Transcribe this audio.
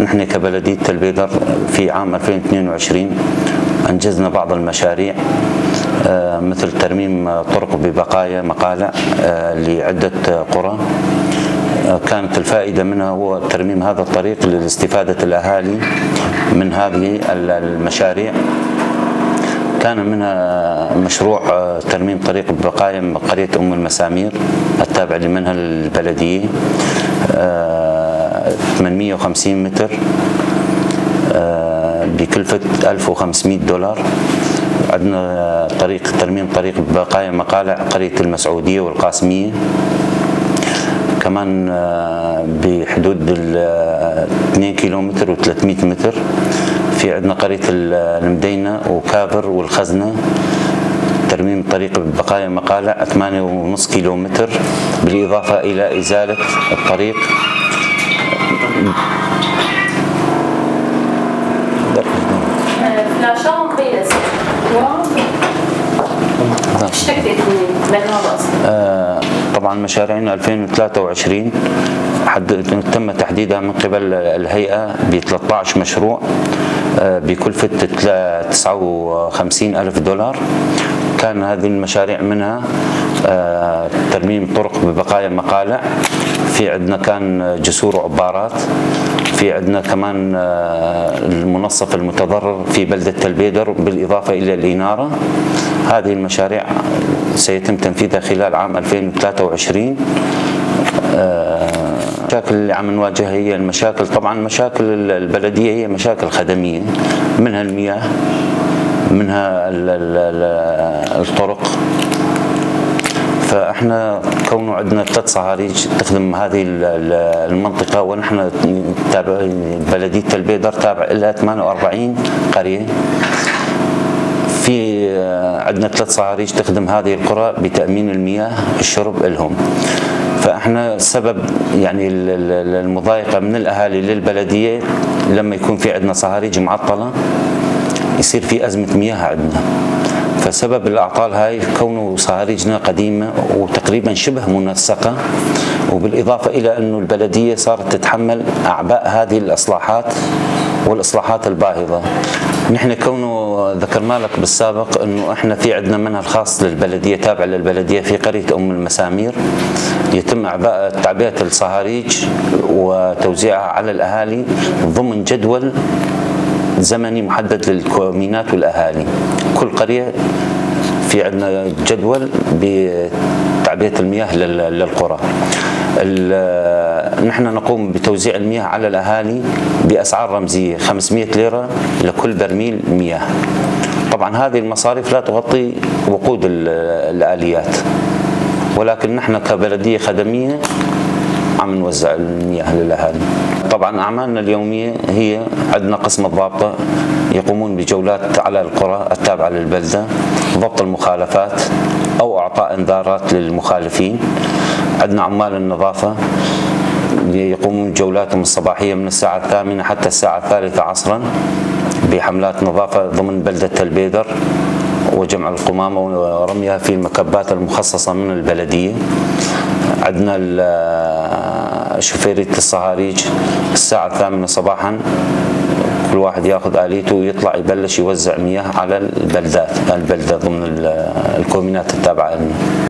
نحن كبلدية تل بيدر في عام 2022 أنجزنا بعض المشاريع مثل ترميم طرق ببقايا مقالع لعدة قرى. كانت الفائدة منها هو ترميم هذا الطريق لاستفادة الأهالي من هذه المشاريع. كان منها مشروع ترميم طريق ببقايا قرية أم المسامير التابع لمنهل البلدية 850 متر بكلفة 1500 دولار. عندنا طريق ترميم طريق بقايا مقالع قرية المسعودية والقاسمية كمان بحدود 2 كيلومتر و300 متر. في عندنا قرية المدينة وكابر والخزنة ترميم طريق بقايا مقالع 8.5 كيلومتر، بالإضافة إلى إزالة الطريق. طبعا مشاريعنا 2023 تم تحديدها من قبل الهيئة ب 13 مشروع بكلفة 59 ألف دولار. كان هذه المشاريع منها ترميم طرق ببقايا مقالع، في عندنا كان جسور وعبارات، في عندنا كمان المنصف المتضرر في بلدة تل بيدر، بالإضافة إلى الإنارة. هذه المشاريع سيتم تنفيذها خلال عام 2023. المشاكل اللي عم نواجهها هي المشاكل، طبعا مشاكل البلدية هي مشاكل خدمية، منها المياه، منها الطرق. فاحنا كونه عندنا 3 صهاريج تخدم هذه المنطقة، ونحن تابع بلديه تل بيدر تابع لها 48 قرية. في عندنا 3 صهاريج تخدم هذه القرى بتامين المياه الشرب لهم. فاحنا سبب يعني المضايقه من الاهالي للبلديه لما يكون في عندنا صهاريج معطلة يصير في ازمة مياه عندنا. فسبب الاعطال هاي كونه صهاريجنا قديمة وتقريبا شبه منسقة، وبالاضافة الى انه البلدية صارت تتحمل اعباء هذه الاصلاحات والاصلاحات الباهظه. نحن كونه ذكرنا لك بالسابق انه احنا في عندنا منهل خاص للبلديه تابع للبلديه في قرية ام المسامير، يتم اعباء تعبئة الصهاريج وتوزيعها على الاهالي ضمن جدول زمني محدد للكومينات والاهالي. كل قرية في عندنا جدول بتعبئه المياه للقرى. نحن نقوم بتوزيع المياه على الاهالي باسعار رمزية 500 ليرة لكل برميل مياه. طبعا هذه المصاريف لا تغطي وقود الاليات، ولكن نحن كبلديه خدميه عم نوزع المياه للاهالي. طبعا اعمالنا اليومية هي عندنا قسم الضابطه يقومون بجولات على القرى التابعة للبلده، ضبط المخالفات او اعطاء انذارات للمخالفين. عندنا عمال النظافة يقومون بجولاتهم الصباحية من الساعة 8 حتى الساعة 3 عصرا بحملات نظافة ضمن بلده تل بيدر وجمع القمامة ورميها في المكبات المخصصة من البلدية. عندنا شوفيرية الصهاريج الساعة 8 صباحا كل واحد ياخذ آليته ويطلع يبلش يوزع مياه على البلدات، البلدة ضمن الكومينات التابعة لنا.